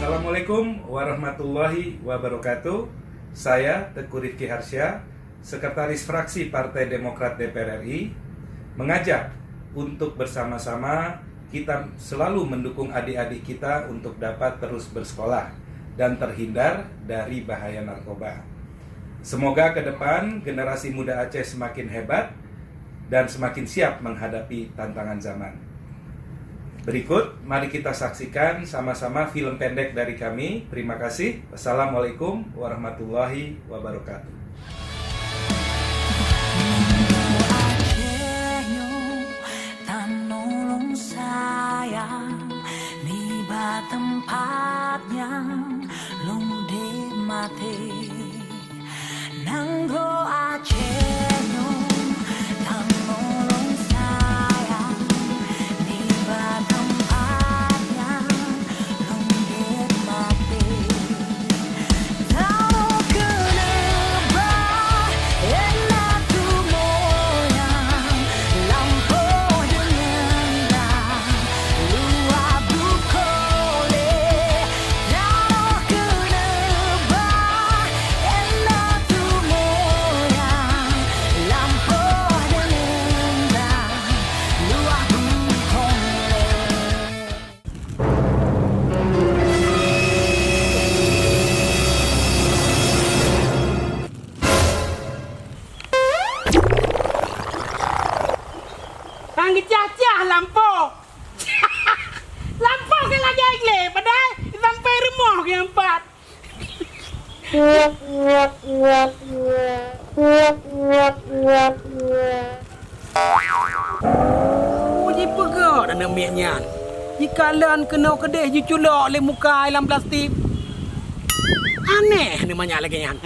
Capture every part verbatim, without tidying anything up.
Assalamualaikum warahmatullahi wabarakatuh. Saya Teuku Rifki Harsya, Sekretaris Fraksi Partai Demokrat D P R R I, mengajak untuk bersama-sama kita selalu mendukung adik-adik kita untuk dapat terus bersekolah dan terhindar dari bahaya narkoba. Semoga ke depan generasi muda Aceh semakin hebat dan semakin siap menghadapi tantangan zaman. Berikut, mari kita saksikan sama-sama film pendek dari kami. Terima kasih. Wassalamualaikum warahmatullahi wabarakatuh. Aceh nyoe tanoh lôn sayang, nibak teumpat nyan lôn deuh maté. Nanggroe Aceh nyoe tanoh lôn sayang, nibak teumpat nyan lôn deuh maté. Tanoh keuneubah, ék na tumoe nyang lampôh deungon luwah bukon lé. Tanoh keuneubah, ék na tumoe nyang lampôh deungon luwah bukon lé. Hang geucah-cah lampôh. Lampôh ka lagèe glé, padahai sampai rumoh geuh pat. Oh, jipeugah aneuk miet nyan. Jikalon keunoe keudeh jiculok lé muka i lam plastik. Aneh aneuk manyak lagèe nyan.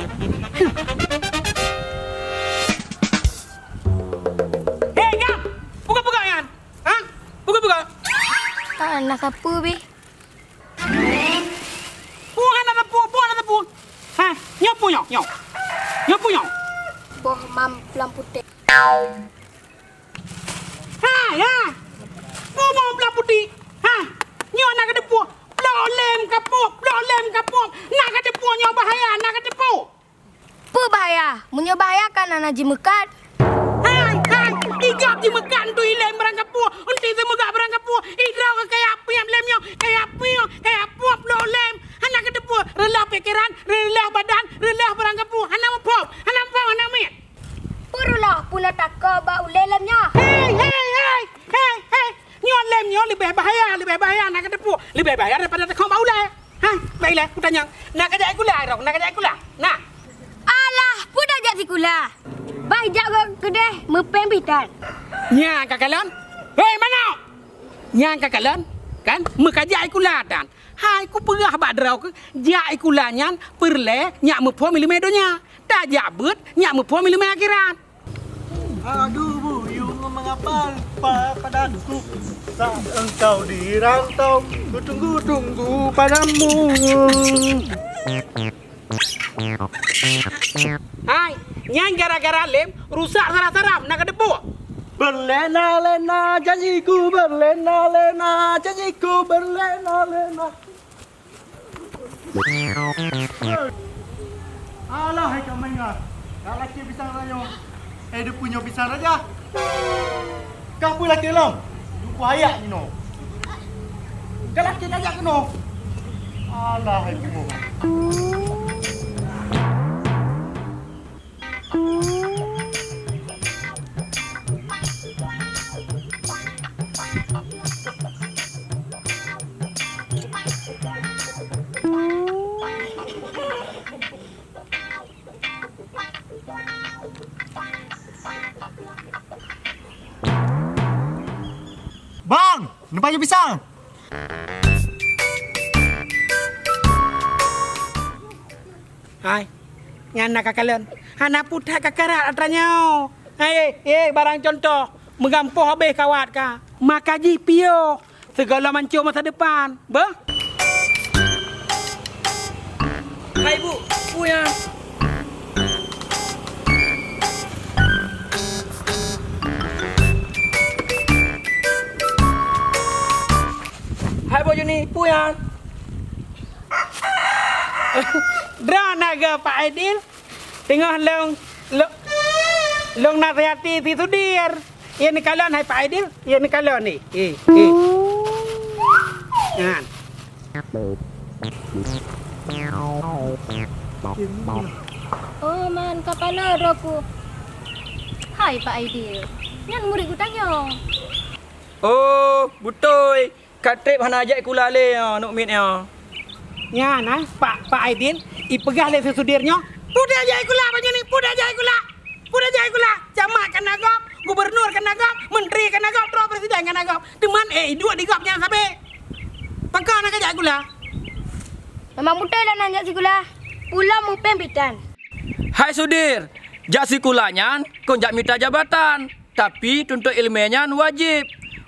Hei, Gam! Peugah-peugah nyan! Ha? Peugah-peugah! Ah, na sapeue beh? Peue hana teupeu, peue hana teupeu. Ha, nyoe peue nyoe, nyoe. Nyoe peue nyoe. Boh mam blang putéh. Ha, ya. Peue boh mam blang putéh. Ha, nyoe na ka teupeu. Blok lem kapok, blok lem kapok. Na ka teupeu nyoe bahaya, na ka teupeu. Peue bahaya? Meunyoe bahaya kan hana jimeukat. Hai, hai, i gob jimeukat tu ilèe barang kapue, unti teumeugah barang kapue, i droe keu kaya piep lem nyoe, kaya piep, kaya puep lom lem. Hana ka teupeu, reuloh pikeran, reuloh badan, reuloh barang kapue, hana muphom, hana muphom, hana miet. Peue reuloh, peue na takot bak ulèe lem nyoe? Hei, hei, hei, hei, hei. Nyoe lem nyoe leubeh bahaya, leubeh bahaya na ka teupeu, leubeh bahaya daripada takot bak ulèe. Hai, baiklah, kutanyong. Na kajak sikula, Rong? Na kajak sikula? Na? Alah, peue tajak sikula? Bah jak keudeh meupéng pih tan. Nyang ka kalon? Hei, manok! Nyang ka kalon? Kan, meukajak sikula tan. Hai, kupeugah bak droe keuh, jak sikula nyan peureulèe nyak muphom ileumèe donya. Tajak beuet nyak muphom ileumèe akhirat. Aduh, buyung mengapa pa-, padaku saat engkau di rantau, kutunggu-tunggu padamu. Hai, nyan gara-gara lem rusak saraf-saraf, na ka teupeu. Berlena-lena janjiku, berlena-lena janjiku, berlena-lena. Alah, hai kak maingat. Kak laki pisang raja. Eh, dia punya pisang raja. Kah pun laki lom. Lupa ayak ni no. Kak laki tajak kena. Alah, hai kak. Bang, nampak je pisang. Hai, nyan na ka kalon. Hana putat ka karat atra nyoe. Hai, eh, eh, barang contoh. Meugampông habéh kawat ka. Maka jih piôh. Segala mancung masa depan. Beuh? Hai, Bu. Bu, ya. Hai, Bu Juni. Bu, ya. Droeneuh Pak Aidil, teungoh lôn, lôn, lôn nasihati si Sudir. Iya neukalon hai Pak Aidil, iya neukalon ni. Eh, eh. Nyan. Oh man, kapala droku. Hai Pak Aidil, nyan murit geutanyoe. Oh, beutôi. Ka trép hana jak sikula lé, oh, aneuk miet nyoe. Nyan, ah, Pak, Pak Aidil, ipeugah lé si Sudir nyoe, "Peue jak sikula, Pak Joni, peue jak sikula? Peue jak sikula? Camat kana gob, gubernur kana gob, menteri kana gob, droe presiden kana gob. Teuma, eh, iduek di gob nyan sabe. Pakon hana jak sikula?" Memang beutôi lôn hana jak sikula. Pulo meupéng bitan. Hai Sudir, jak sikula nyan kon jak mita jabatan. Tapi tuntot iéleumé nyan wajéb.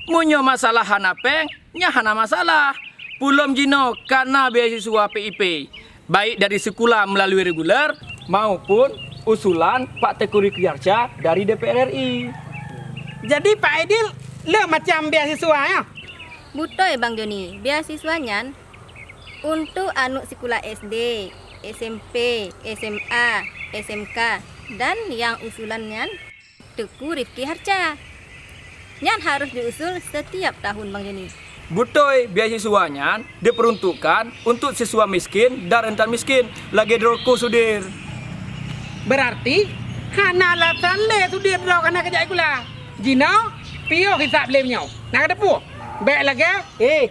Meunyoe masalah hana péng, nyan hana masalah. Pulom jinoe ka na beasiswa P I P, baik dari sikula meulalu reguler maupun usulan Pak Teuku Rifki Harsha dari D P R R I. Jadi Pak Aidil, le macam beasiswa nyan? Beutôi Bang Joni, beasiswa nyan untuk aneuk sikula S D, S M P, S M A, S M K, dan nyang usulan nyan Teuku Rifki Harsha. Nyan harôh jiusul setiap tahun, Bang Joni. Beutôi, beasiswa nyan diperuntukkan untuk siswa miskin dan rentan miskin, lagée droe ku Sudir. Berarti hana alasan lé Sudir droe hana kajak sikula. Jinoe, piôh hisab lé nyoe. Na kateupeue? Bék lagée, eh,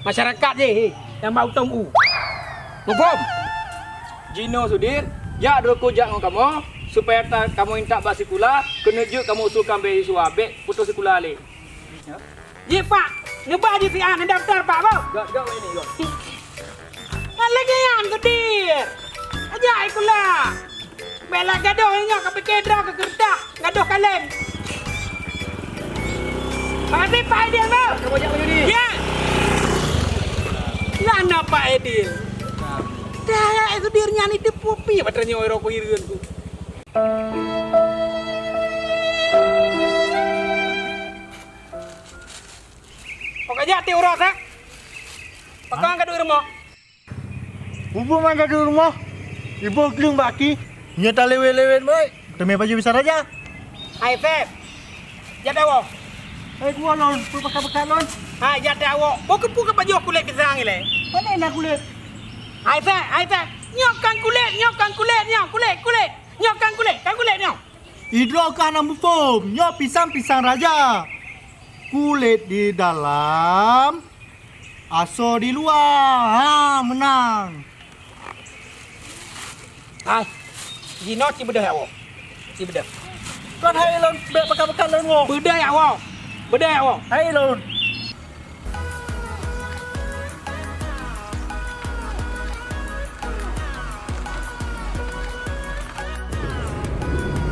masyarakat jih, eh, nyang bak utông u. Muphom? Jinoe Sudir, jak droe ku jak ngon kamoe, supaya ta-, kamoe intat bak sikula, keuneuk jeuet kamoe usulkan beasiswa, bék putus sikula lé. Jih, Pak, neuba jih siat neudaftar, Pak, boh. Gak, gak, ini, gak. Ngon lagée nyan, Sudir. Ajak sikula. Bék lagée gadôh nyoe ka pike droe keu keureutah, gadôh kaleng. Makasih, Pak Aidil, boh. Kamu jak, Pak Yudi. Ya. Lah na Pak Aidil. Dah, ya, Sudir nyan itu pupi, padahal nyoe rokok hireuen tu. Kok kajak ti uroe sa? Pakon ka duek rumoh? Bubuk man ka duek rumoh. Iboh gleueng bak aki. Nyoe talewet-lewet baik. Teumé baju bisa raja. Hai Sep. Jak dawoe. Hai gua lon, peue pakat-pakat lon. Hai jak dawoe. Boh keupeue ka pajoh kulét pisang ilée? Pane na kulét? Hai Sep, hai Sep. Nyoe kan kulét, nyoe kan kulét, nyoe kulét, kulét. Nyoe kan kulét, kan kulét nyoe. Idroe ka hana muphom, nyoe pisang-pisang raja. Kulét di dalam, asoe di luwa. Ha, meunang. Hai, jinoe ci beudôh jak woe. Ci beudôh. Kon hai lôn bék pakat-pakat lôn woe. Beudôh jak woe. Beudôh jak woe. Hai lôn.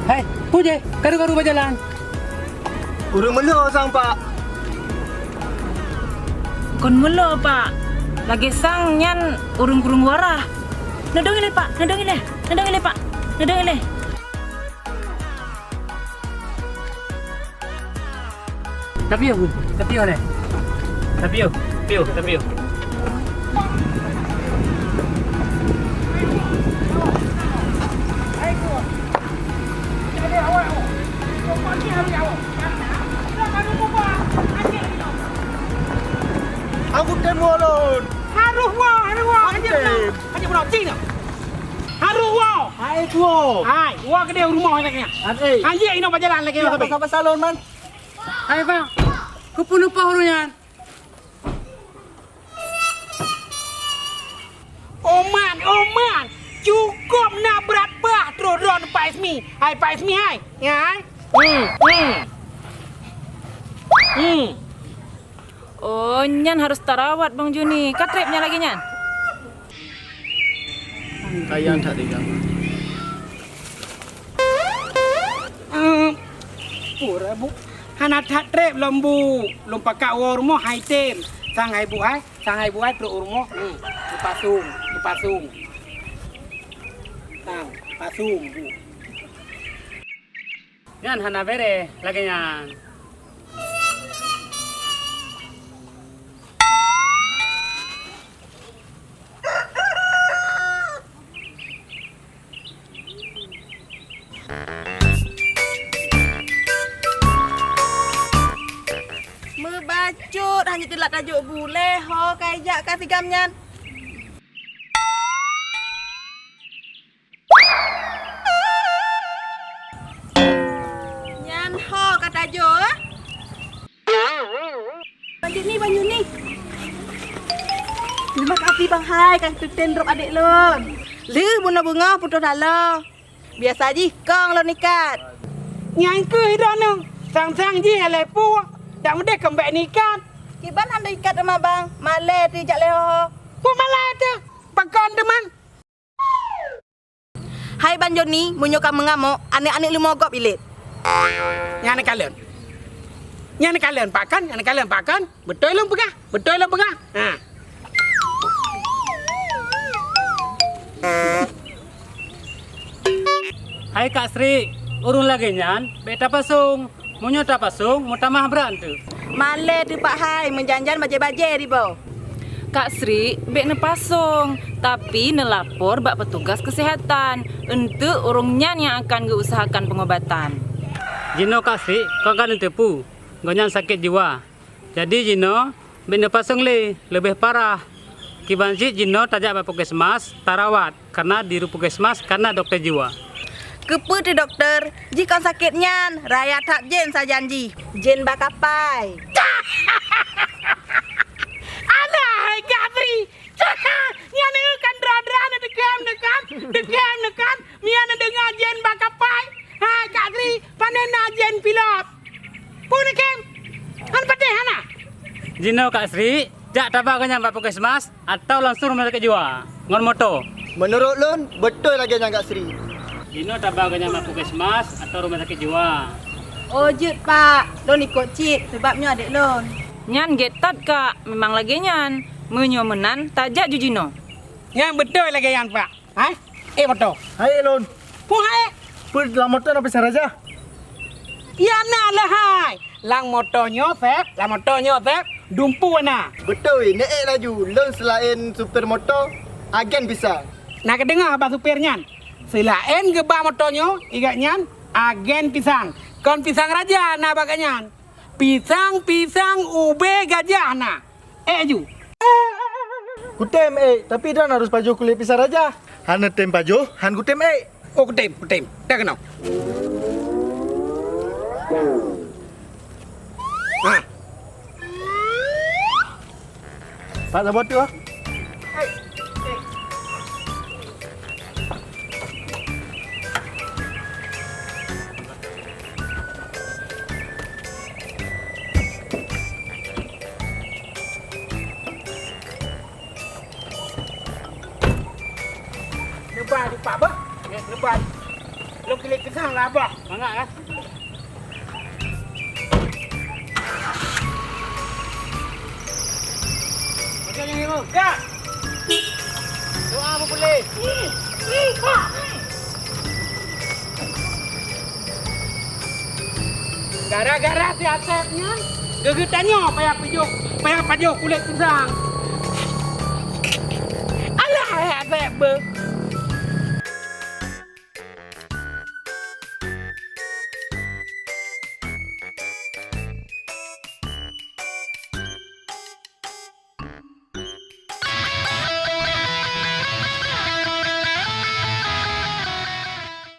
Hai, peue jéh, karu-karu bak jalan? Ureueng meulo sang, Pak. Kon meulo, Pak. Lagée sang nyan ureueng-ureueng wara. Neudong ilée, Pak, neudong ilée. Neudong ilée, Pak. Neudong ilée. Tapiôh, tapiôh lé. Tapiôh, tapiôh, tapiôh. Aku tem ulôn. Harôh woe, harôh woe. Anjing bunoe. Anjing bunoe, cina. Harôh woe. Hai, tuwoe. Hai, woe keudeh rumoh lagée nyan. Hai. Anjing inoe bak jalan lagée nyan. Pasal-pasal lôn, man. Hai, Bang. Keupeue lumpah ureueng nyan? Oman, oman. Cukôp na brat bah troh droe Pak Ismi. Hai, Pak Ismi, hai. Ya, hai. Hmm, hmm. Hmm. Oh, nyan harôh tarawat, Bang Joni. Ka trép nyan lagée nyan? Kayang that tiga. Ehm, pura, Bu. Hana that trép lom, Bu. Lom pakat woe rumoh hai tem. Sang hai Bu hai, sang hai Bu hai trok rumoh. Hmm, dipasung, dipasung. Sang, pasung, Bu. Nyan hana béré lagée nyan. Cut, hana teulat tajok bu lé ho ka ijak ka sigam nyan. Nyan ho ka tajok, eh? Banjut ni, banjut ni. Terima kasih bang hai, ka tuten drob adek lôn. Lheuh bunoe beungoh putôh taloe. Biasa jih kong lôn ikat. Nyan keuh droeneuh, sang-sang jih lhèe pue, dak meudeh kon bèk neuikat. Kiban hana ikat teuma bang, malèe teuh jak lé ho. Peue malèe teuh, pakon teuma? Hai Bang Joni, meunyoe ka meungamok, aneuk-aneuk leumo gob ilét. Nyan kalon. Nyan kalon pakon, nyan kalon pakon. Beutôi lôn peugah, beutôi lôn peugah. Ha. Hai Kak Sri, ureueng lagèe nyan bèk tapasong. Meunyoe tapasong, meutamah brat teuh. Malèe teuh Pak hai, meujan-jan bajèe-bajèe riboh. Kak Sri, bèk neupasong, tapi neulapor bak petugas kesehatan. Eunteuk ureueng nyan nyang akan geuusahakan peungobatan. Jinoe Kak Sri, kon ka neuteupeue, gobnyan sakét jiwa. Jadi jinoe bèk neupasong lé, leubeh parah. Kiban cit jinoe tajak bak puskesmas tarawat, karena di puskesmas kana dokto jiwa. Keupeue teuh dokto, jih kon sakét nyan, raya that jén sajan jih. Jén bak kapai. Alah, hai Kak Sri. Nyan kan dra-dra na deukam, deukam, deukam, deukam. Mian na deungoe jén bak kapai. Hai Kak Sri, pané na jén pilot. Peue neukheun? Han patéh hana? Jinoe Kak Sri, jak tabak gobnyan bak puskesmas atawa langsong rumoh sakét jiwa ngon moto. Meunurot lôn, beutôi lagèe nyan Kak Sri. Jinoe tabak gobnyan bak puskesmas atawa rumoh sakét jiwa. Oh jeuet Pak, lôn ikot cit sabab nyoe adék lôn. Nyan gét that Kak, memang lagèe nyan. Meunyoe meunan, tajak ju jinoe. Nyan beutôi lagèe nyan Pak. Hai, ék moto. Hai, ék lôn. Peue hai? Peue lam moto na pisang raja? Ya na lah hai. Lam moto nyoe Sép, lam moto nyoe Sép, dumpeue na. Beutôi, neuék laju. Lôn seulaén supir moto, agen pisang. Na kadeungoe haba supir nyan? Seulaén geuba moto nyoe, igat nyan agen pisang. Kon pisang raja na bak nyan. Pisang-pisang ubé gajah na. Ék ju. Kutem ék, tapi droen harus pajoh kulét pisang raja. Hana tem pajoh, han kutem ék. Oh, kutem, kutem. Dah keunoe. Ha. Pak, saboh tu ah. Neuba dipat bah. Neuba. Lôn kilét pisang lah bah. Mangat kan? Macam ni, Bang. Ya. Doa apa boleh? Gara-gara si Asep nyan, geugeut tanyoe payah pajoh, payah pajoh kulét pisang. Alah, hai Asep beuh.